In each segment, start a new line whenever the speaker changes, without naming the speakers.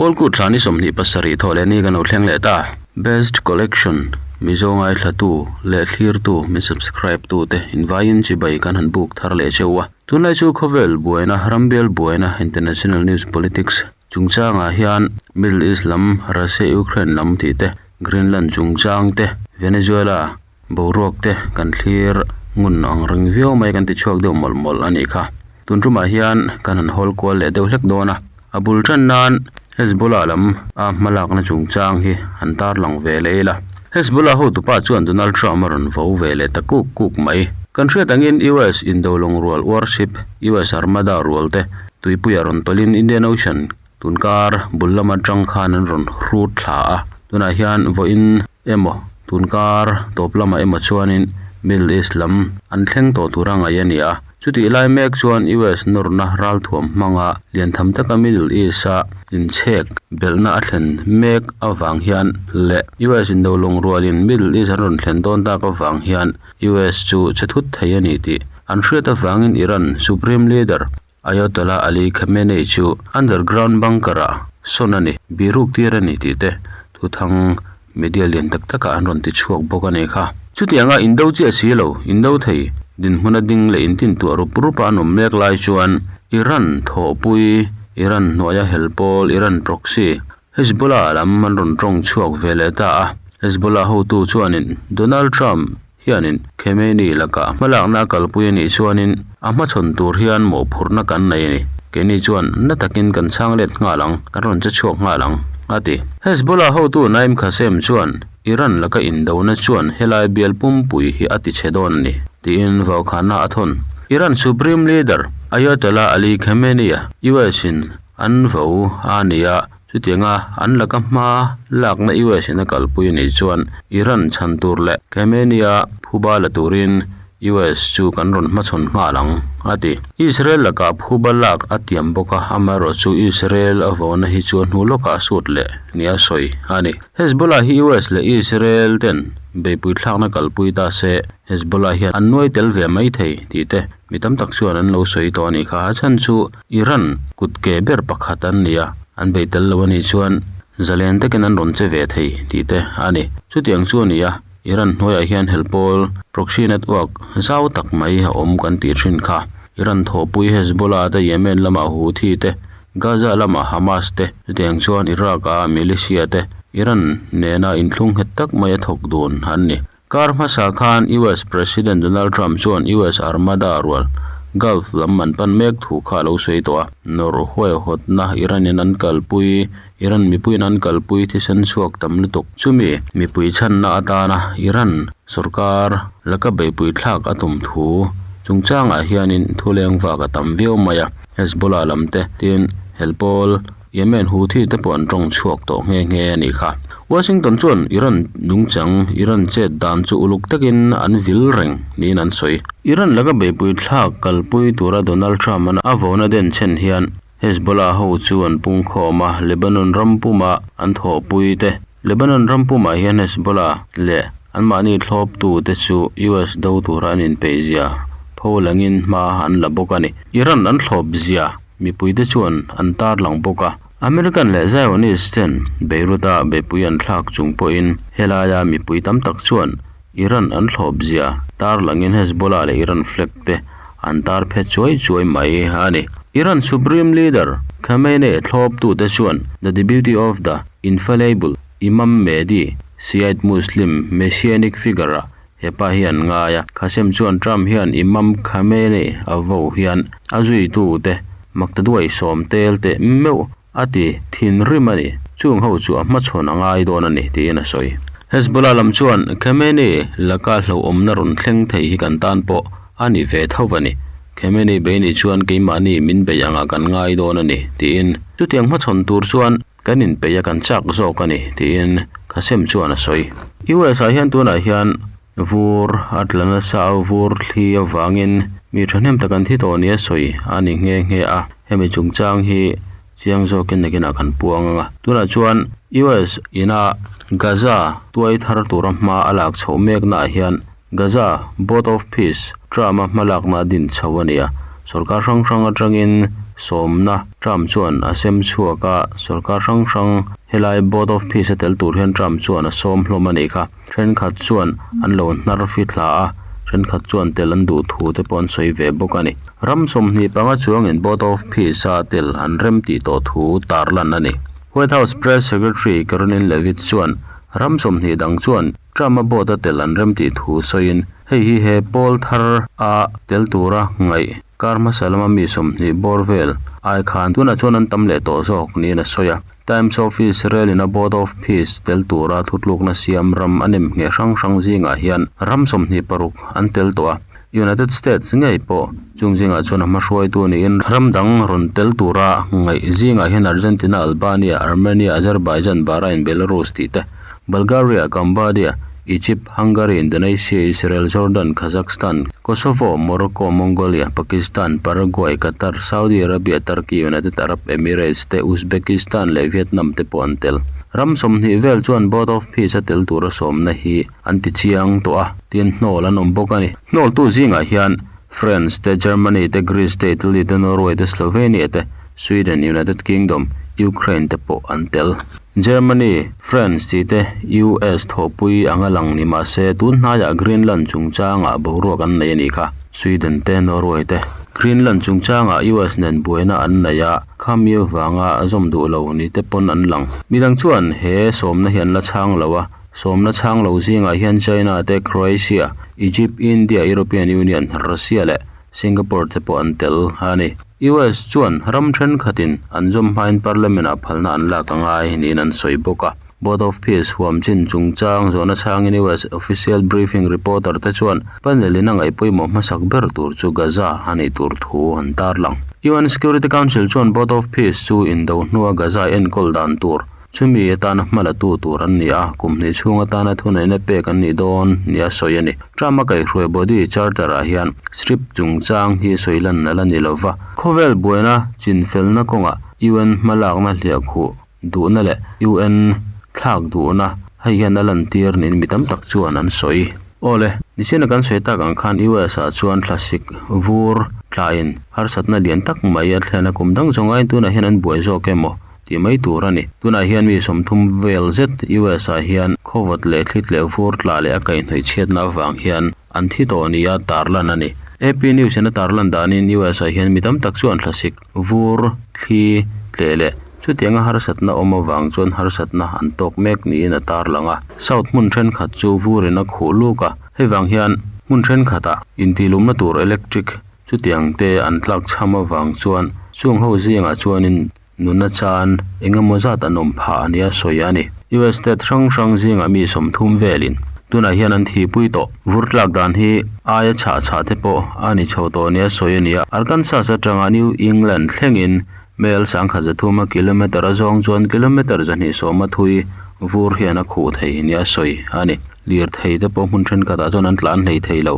Pawlkut thla ni 27 thawh leh ni kan lo thleng leh ta. Best Collection, Mizo ngaithlatu leh thlirtu min subscribe tu te invaiin chibai kan han buk thar leh cheu a. Tunlai chu khawvel buaina, rambial buaina, international news politics chungchangah hian Middle East lam, Russia-Ukraine lam tih te, Greenland chungchang te, Venezuela Boruak te kan thlir ngun ang reng viau mai kan ti chhuak deuh mawlh mawlh a nih kha. Tun tumah hian kan han hawl kual leh deuh hlek dawn a, a bul tan nan Hezbollah lam a hmalakna chungchang hi han tarlang ve leh ila. Hezbollah hotupa chuan Donald Trump a rawn vo ve leh ta kuk kuk mai. Kan hriat angin US indolawng rual warship US Armada rual te tuipuiah rawn tawlhin Indian Ocean Tunkar bul lam atang khan an rawn hrut thla a, tunah hian vawiin emaw tunkar tawp lamah emaw chuanin Middle East lam an thleng tawh tura ngaih a ni a. Chutih lai mek chuan US nawrna ralthuam hmanga lian tham taka Middle East-a inchhek belhna a thlen mek avang hian leh US indolawng rualin Middle East an rawn thlen dawn tak avang hian US chu che thut thei a ni tih an hriat avangin Iran Supreme Leader Ayatollah Ali Khamenei chu underground bunker-ah sawn a ni, biruk tir a ni tih te thuthang media lian tak takah an rawn ti chhuak bawk a ni kha. Chutianga indo chiah si lo, indo thei dinhmuna ding leh intintuah rup rupa an awm mek lai chuan Iran thawhpui, Iran hnuaia hel pawl, Iran proxy, Hezbollah lam an rawn tawng chhuak ve leh ta a, Hezbollah hotu chuanin Donald Trump hianin Khamenei lakah hmalakna a kalpui a nih chuanin a hmachhawn tur hian mawhphurhna kan nei a ni. Keini chuan na takin kan chhang let nghal ang, kan rawn che chhuak nghal ang, a ti. Hezbollah hotu Naim Qassem chuan Iran laka indona chuan helai bial pumpui hi a tichhe dawn a ni, tiin vaukhana a thawn. Iran Supreme Leader Ayatollah Ali Khamenei-a US-in An vo a ni a, chutianga an laka hma lakna US in a kalpui anih chuan Iran chhan tur leh Khamenei-a phuba la turin US chu kan rawn hmachhawn nghal ang, a ti. Israel lakah phuba lak a tiam bawk a, amaherawh chu Israel a vona hi chu a hnu lawkah a sut leh nia sawi a ni. Hezbollah hi US leh Israel ten beihpui thlakna kalpui ta se, Hezbollah hian an nuai tel ve mai thei tih te mi tam tak chuan an lo sawi tawh a nih kha. A chhan chu Iran kut ke ber pakhat an ni a, an bei tel lo a nih chuan zalen takin an rawn che ve thei tih te a ni. Chutiang chu a ni a, Iran hnuaiah hian helpawl proxy network zau tak mai a awm kan tih thin kha. Iran thawhpui Hezbollah te, Yemen lamah Houthi te, Gaza lamah Hamas te, chutiang chuan Iraq-a militia te Iran nena inthlung nghet tak mai a thawk dun an ni. Kar hmasa khan US President Donald Trump chuan US Armada rual Gulf lam an pan mek thu kha a lo sawi tawh a. Nawrh huaihawtna Iran-in an kalpui, Iran mipuiin an kalpui thisen chhuak tam lutuk. Chumi mipui chhanna atana Iran sorkar laka beihpui thlak a tum thu chungchangah hianin thuleng vak a tam viau mai a. Hezbollah lam te tin helpawl Yemen Houthi te pawh an tawng chhuak tawh nghe nghe a nih kha. Washington chuan Iran nungchang, Iran chet dan chu uluk takin an vil reng niin an sawi. Iran laka beihpui thlak kalpui tura Donald Trump-an a vona den chhen hian Hezbollah ho chu an pungkhawm a, Lebanon ram puma an thawhpui te. Lebanon ram pumah hian Hezbollah leh anmahni thlawptu te chu US do tura an inpeih zia pho langin hma an la bawk a ni. Iran an thlawp zia Mipuite chuan an tarlang bawk a, American leh Zionist ten Beirut-a beihpui an thlak chung pawhin helaia mipui tam tak chuan Iran an thlawp zia tarlangin Hezbollah leh Iran flag te an tar phe chuai chuai mai a ni. Iran Supreme Leader Khamenei thlawptute chuan The Deputy of the Infallible Imam Mehdi, Shiite Muslim messianic figure-a Hepa hi an ngai a, Qasem chuan Trump hian Imam Khamenei a vo hian a zuitute maktaduai sawm tel teh meuh a ti thinrim a ni, chung ho chu a hmachhawn a ngai dawn a ni tiin a sawi. Hezbollah lam chuan Khamenei laka hlauhawmna rawn thleng thei hi kan tan pawh a ni ve tho a ni, Khamenei bei nih chuan keimahni min bei angah kan ngai dawn a ni tiin chutiang hmachhawn tur chuan Kan inpeih a kan chak zawk a ni, tiin Qasem chuan a sawi. US ah hian tunah hian vur a tla nasa a, vur thli avangin mi thahnem tak an thi tawh nia sawi a ni nghe nghe a. Hemi chungchang hi chiang zawkin nakinah kan puang ang a. Tunah chuan US ina Gaza tuai thar tura hma a lak chhoh meknaah hian Gaza Board of Peace Trump-a hmalakna a din chho a ni a. Sorkar hrang hrang atangin. Sawmna Trump chuan a sem chhuak a, sorkar hrang hrang helai Board of Peace a tel tur hian Trump chuan a sawm hlawm a nih kha. Thenkhat chuan an lo hnar fi thla a, thenkhat chuan tel an duh thu te pawh an sawi ve bawk a ni. Ram 25 chuangin Board of Peace a tel an rem tih tawh thu tarlan a ni. White House Press Secretary Karoline Leavitt chuan ram 20 dang chuan Trump a board a tel an rem tih thu sawiin hei hi he pawl thar a tel tura ngaih kar hmasa lama mi 20 bawr vel ai khan tunah chuan an tam leh tawh zawk niin a sawi a. Times of Israel in a Board of Peace tel tura thutlukna siam ram a nem ngheh hrang hrang zingah hian ram 26 an tel tawh a. United States ngei pawh chung zingah chuan a hmahruaitu niin ram dang rawn tel tura ngaih zingah hian Argentina, Albania, Armenia, Azerbaijan, Bahrain, Belarus tih te, Bulgaria, Cambodia, Egypt, Hungary, Indonesia, Israel, Jordan, Kazakhstan, Kosovo, Morocco, Mongolia, Pakistan, Paraguay, Qatar, Saudi Arabia, Turkey, United Arab Emirates te, Uzbekistan leh Vietnam te pawh an tel. Ram 20 vel chuan Board of Peace a tel tura sawmna hi an ti chiang tawh a, tin hnawl an awm bawk a ni. Hnawltu zingah hian France te, Germany te, Greece te, Italy te, Norway te, Slovenia te, Sweden, United Kingdom, Ukraine te pawh an tel. Germany, France tih te US thawhpui anga lang ni mah se tun hnaiah Greenland chungchangah boruak an nei a nih kha. Sweden te, Norway te Greenland chungchangah US nen buaina an nei a, khami avanga zawm duh lo ni te pawn an lang. Midang chuan he sawmna hi an la chhang lo a, sawmna chhang lo zingah hian China te, Croatia, Egypt, India, European Union, Russia leh Singapore te pawh an tel a ni. US chuan ram thenkhatin an zawm hmain Parliament-ah phalna an lak a ngai niin an sawi bawk a. Board of Peace huam chin chungchang zawhna chhangin US official briefing reporter te chuan panel in a ngaih pawimawh hmasak ber tur chu Gaza a nih tur thu an tarlang. UN Security Council chuan Board of Peace chu indo hnua Gaza enkawl dan tur Chumi atana hma la tu tur an ni a, kum hnih chhung atana thuneihna pek an nih dawn nia sawi a ni. Trump a kaihhruai body charter ah hian strip chungchang hi sawi lan a la ni lo va. Khawvel buaina chinfelna kawngah UN hma lakna hliah khuh duhna leh UN thlak duhna hei hian a lantir niin mi tam tak chuan an sawi. Awle, nichina kan sawi tak ang khan US ah chuan thlasik vur tlain harsatna lian tak mai a thlen a, kum dang zawng aiin tunah hian an buai zawk emaw? tih mai tur a ni. Tunah hian mi 30 vel zet US ah hian khawvawt leh thlit leh vur tla leh a kaihhnawih chhiatna avang hian an thi tawh nia tarlan a ni. AP News in a tarlan danin US ah hian mi tam tak chuan thlasik, vur, thli, tleh leh chutianga harsatna awm avang chuan harsatna an tawk mek niin a tarlang a. South hmun thenkhat chu vurin a khuh luk a, hei vang hian hmun thenkhatah intihhlumna tur electric chutiang te an tlak chham avang chuan chung ho zingah chuanin nunna chan eng emaw zat an awm phah ania sawi a ni. US state hrang hrang zingah mi 30 velin tunah hian an thihpui tawh. Vur tlak dan hi aia chhah chhah te pawh a ni chho tawh nia sawi a ni a. Arkansas atanga New England thlengin mel 130 a kilometer a zawng chuan kilometer 210 a thui vur hian a khuh thei nia sawi a ni. Lirthei te pawh hmun thenkhatah chuan an tlan hlei thei lo.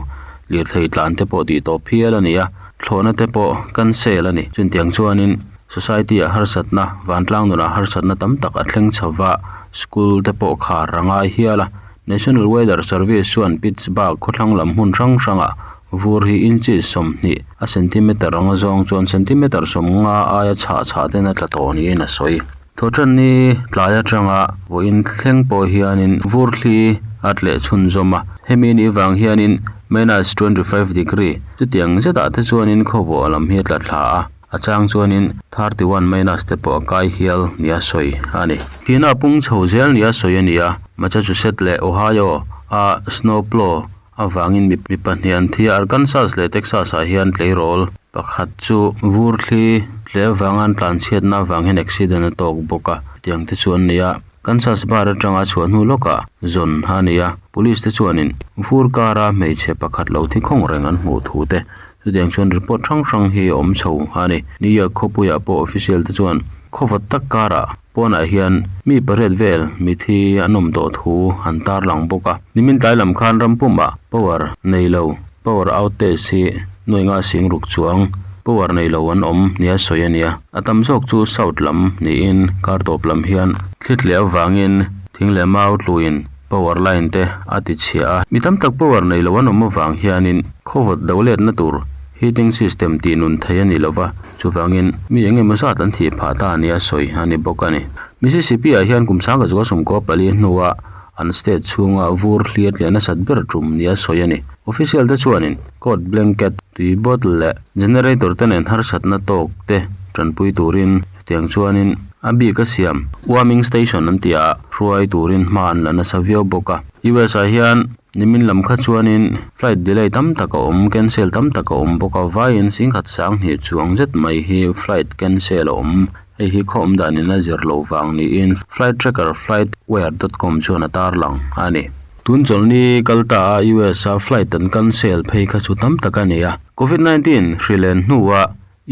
Lirthei tlan te pawh tih tawp phial a ni a, thlawhna te pawh cancel a ni. Chutiang chuanin Society ah harsatna, vantlang nunah harsatna tam tak a thleng chho va, school te pawh khar a ngai hial a. National Weather Service chuan Pittsburgh khawthlang lam hmun hrang hrangah vur hi inches 20 a centimeter anga zawng chuan centimeter 50 aia chhah chhah ten a tla tawh niin a sawi. Thawhtanni tlai atanga vawiin thleng pawh hianin vur thli a tleh chhunzawm a, hemi ni vang hianin minus 25 degree chutiang zetah te chuanin khawvawh lam hi a tla thla a. A chang chuanin 31 minus te pawh a kai hial nia sawi a ni. Thihna a pung chho zel nia sawi a ni a, Massachusetts leh Ohio a snow plow avangin mi pahnih an thi a, Arkansas leh Texas ah hian tleirawl pakhat chu vur thli tle avanga an tlanchhiatna avang hian accident a tawk bawk a, tiang te chu an ni a. Kansas bar atanga chhuah hnu lawkah zawn a ni a, police te chuanin vur kara hmeichhe pakhat lo thi khawng reng an hmuh thu te Chutiang chuan report hrang hrang hi a awm chho a ni. New York khawpuiah pawh official te chuan khawvawt tak karah pawnah hian mi pariat vel mithi an awm tawh thu an tarlang bawk a. Nimin tlai lam khan ram pumah power nei lo, power outage hi nuai nga sing ruk chuang power nei lo an awm nia sawi a ni a. A tam zawk chu south lam niin kar tawp lam hian thli tleh avangin thing leh mau tluin Power line te a ti chhia a, mi tam tak power nei lo an awm avang hianin khawvawt do letna tur Heating system tih nun theih a ni lo va, chuvangin mi eng emaw zat an thih phah ta nia sawi a ni bawk a ni. Mississippi ah hian kum sangka zual sawmkaw pali hnua an state chhunga vur hliat leh nasat ber tum nia sawi a ni. Official te chuanin coat blanket, tui bottle leh generator te nen harsatna tawk te tanpui turin chutiang chuanin a bik a siam warming station an tih ah hruai turin hma an la nasa viau bawk a. U_S ah hian Nimin lam kha chuanin flight delay tam tak a awm cancel tam tak a awm bawk a vaiin singkhat sang hnih chuang zet mai hi flight cancel a awm hei hi khaw awm danin a zir loh vang niin flight tracker flight ware dot com chuan a tarlang a ni. Tun chawlhni kal ta a U_S a flight an cancel phei kha chu tam tak a ni a covid 19 hri len hnua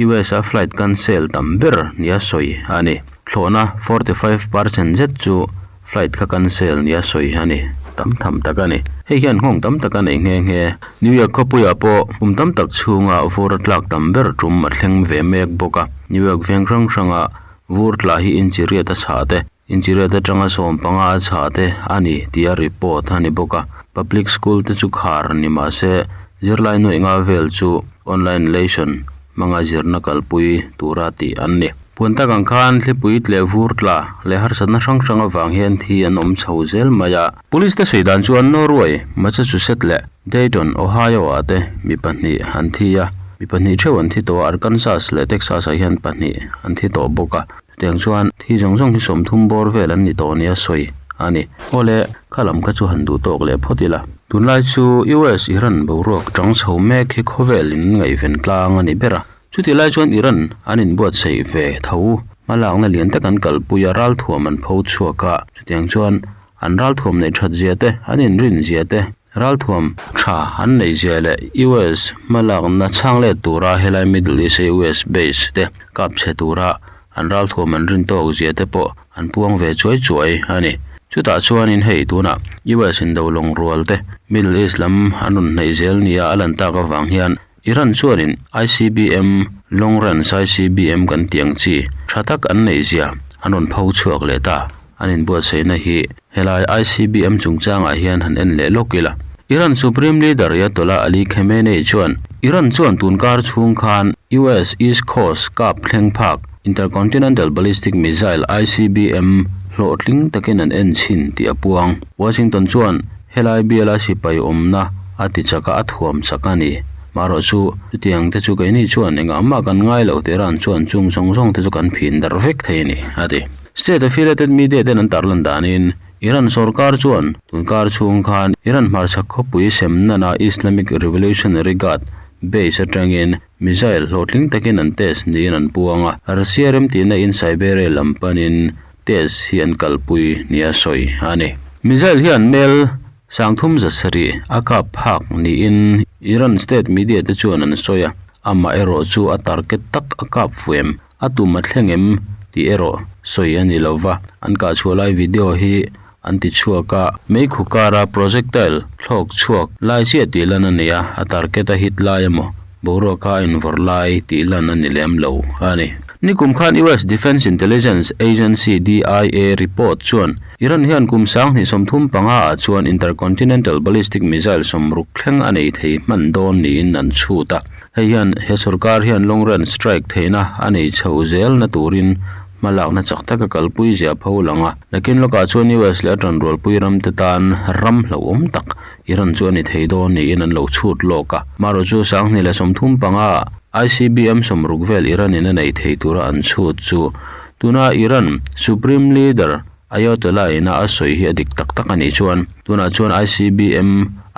U_S a flight cancel tam ber nia sawi a ni. Thlawhna 45% zet chu Flight kha cancel nia sawi a ni. Tam tham tak a ni. Hei hian nghawng tam tak a nei nghe nghe. New York khawpuiah pawh kum tam tak chhunga vur a tlak tam ber tum a thleng ve mek bawk a. New York veng hrang hranga vur tla hi inchi riat a chhah te, inchi riat atanga sawm panga a chhah te a ni tia report a ni bawk a. Public school te chu khar ni mah se zirlai nuaih nga vel chu online lesson hmanga zirna kalpui tura tih an ni. Puan tak ang khan thlipui tleh vur tla leh harsatna hrang hrang avang hian thi an awm chho zel mai a. Police te sawi dan chuan Norway, Massachusetts leh Dayton, Ohio ah te mi pahnih an thi a, mi pahnih theuh an thi tawh a, Arkansas leh Texas ah hian pahnih an thi tawh bawk a. Chutiang chuan thi zawng zawng hi sawmthum bawr vel an ni tawh nia sawi a ni. Awle, kha lam kha chu han duh tawk leh phawt ila. Tunlai chu US Iran boruak tang chho mek hi khawvel in ngaihven tlang a ni ber a. Chutih lai chuan Iran an inbuatsaih ve tho. Hmalakna lian tak an kalpui a, ralthuam an pho chhuak a. Chutiang chuan an ralthuam neih that zia te, an inrin zia te, ralthuam tha an neih zia leh US hmalakna chhang let tura helai Middle East a US base te kap chhe tura an ralthuam an rin tawk zia te pawh an puang ve chuai chuai a ni. Chutah chuanin hei tunah US indo lawng rual te Middle East lam an rawn hnaih zel nia a lan tak avang hian Iran chuanin ICBM, Long Range ICBM kan tih ang chi tha tak an neih zia an rawn pho chhuak leh ta. An inbuatsaihna hi helai ICBM chungchangah hian han en leh lawk ila. Iran Supreme Leader Ayatollah Ali Khamenei chuan Iran chuan tunkar chhung khan US East Coast kap thleng phak Intercontinental Ballistic Missile, ICBM, hlawhtling takin an en chhin tih a puang. Washington chuan Helai biala sipai awmna a ti chak a, a thuam chak a ni. Marawh chu, chutiang te chu keini chuan engah mah kan ngai lo Tehran chuan chung zawng zawng te chu kan phin darh vek thei a ni, a ti. State affiliated media ten an tarlan danin, Iran sorkar chuan tunkar chhung khan Iran hmarchhak khawpui semnana Islamic Revolutionary Guard base atangin missile hlawhtling takin an test niin an puang a, Russia remtihna in Siberia lam panin test hi an kalpui nia sawi a ni. Missile hian mel sangthum za sarih a kap phak niin Iran state media te chuan an sawi a, amah erawh chu a target tak a kap fuem a tum a thleng em tih erawh sawi a ni lo va, an kah chhuah lai video hi an ti chhuak a, meikhu kara projectile thlawk chhuak lai chiah tih lan a ni a, a target a hit lai emaw boruak a invawrh lai tih lan a ni lem lo a ni. Nikum khan US Defense Intelligence Agency, DIA, report chuan Iran hian kum sanghnih 35 ah chuan intercontinental ballistic missile 60 thleng a nei thei hman dawn niin an chhut a. Hei hian he sorkar hian long range strike theihna a nei chho zelna turin hmalakna chak taka kalpui zia pho lang a. Nakin lawkah chuan US leh a tanrualpui ramte tan ram hlauhawm tak Iran chu a ni thei dawn niin an lo chhut lawk a. Marawh chu 2035 ah ICBM 60 vel Iran in a nei thei tura an chhut chu tuna Iran Supreme Leader Ayatollah ina a sawi hi a dik tak tak a nih chuan tunah chuan ICBM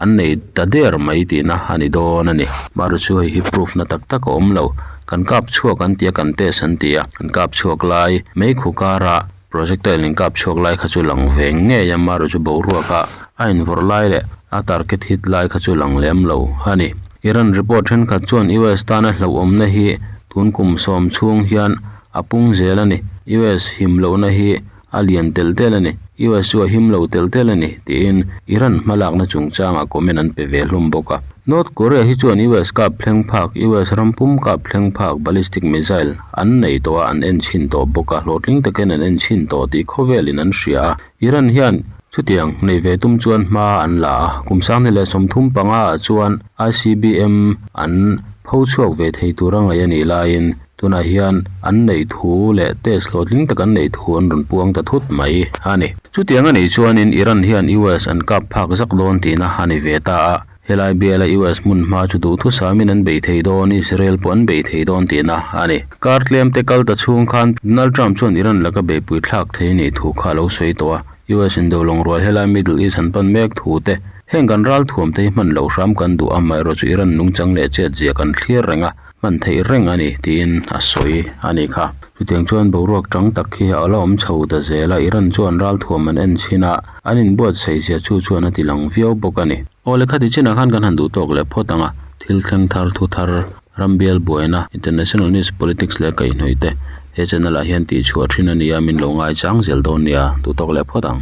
an nei ta der mai tihna a ni dawn a ni. Marawh chu hei hi proof na tak tak a awm lo. Kan kap chhuak an ti a, kan test an ti a, kan kap chhuak lai meikhu kara Projectile in kap chhuak lai kha chu lang ve ngei a, marawh chu boruaka a invawrh lai leh a target hit lai kha chu lang lem lo a ni. Iran report thenkhat chuan US tana hlauhawmna hi tun kum sawm chhung hian a pung zel a ni. US him lohna hi a lian telh telh a ni. US chu a him lo telh telh a ni, tiin Iran hmalakna chungchangah comment an pe ve hlawm bawk a. North Korea hi chuan US kap thleng phak, US ram pum kap thleng phak ballistic missile an nei tawh a, an en chhin tawh bawk a, hlawhtling takin an en chhin tawh tih khawvelin an hria a. Iran hian chutiang nei ve tum chuan hma an la a, kum 2035 ah chuan ICBM an. pho chhuak ve thei tura ngaih a nih laiin tunah hian an neih thu leh test hlawhtling tak an neih thu an rawn puang ta thut mai a ni. Chutiang a nih chuanin Iran hian US an kap phak zak dawn tihna a ni ve ta a, helai biala US hmun hma chu duhthusamin an bei thei dawn, Israel pawh an bei thei dawn tihna a ni. Kar tlem te kal ta chhung khan Donald Trump chuan Iran laka beihpui thlak thei a nih thu kha a lo sawi tawh a, US in dolawng rual helai Middle East an pan mek thu te, heng kan ralthuam te hi hman loh hram kan duh a, amaherawh chu Iran nungchang leh chet zia kan thlir reng a, hman theih reng a ni tiin a sawi a nih kha. Chutiang chuan boruak tang tak khi a la awm chho ta zel a, Iran chuan ralthuam an en chhin a, an inbuatsaih zia chu chuan a ti lang viau bawk a ni. Aw lehkha ti chinah khan kan han duh tawk leh phawt ang a, thil thleng thar thu thar, rambial buaina, international news, politics leh kaihhnawih te he channel ah hian tihchhuah thin a nia min lo ngaichang zel dawn nia, duh tawk leh phawt ang.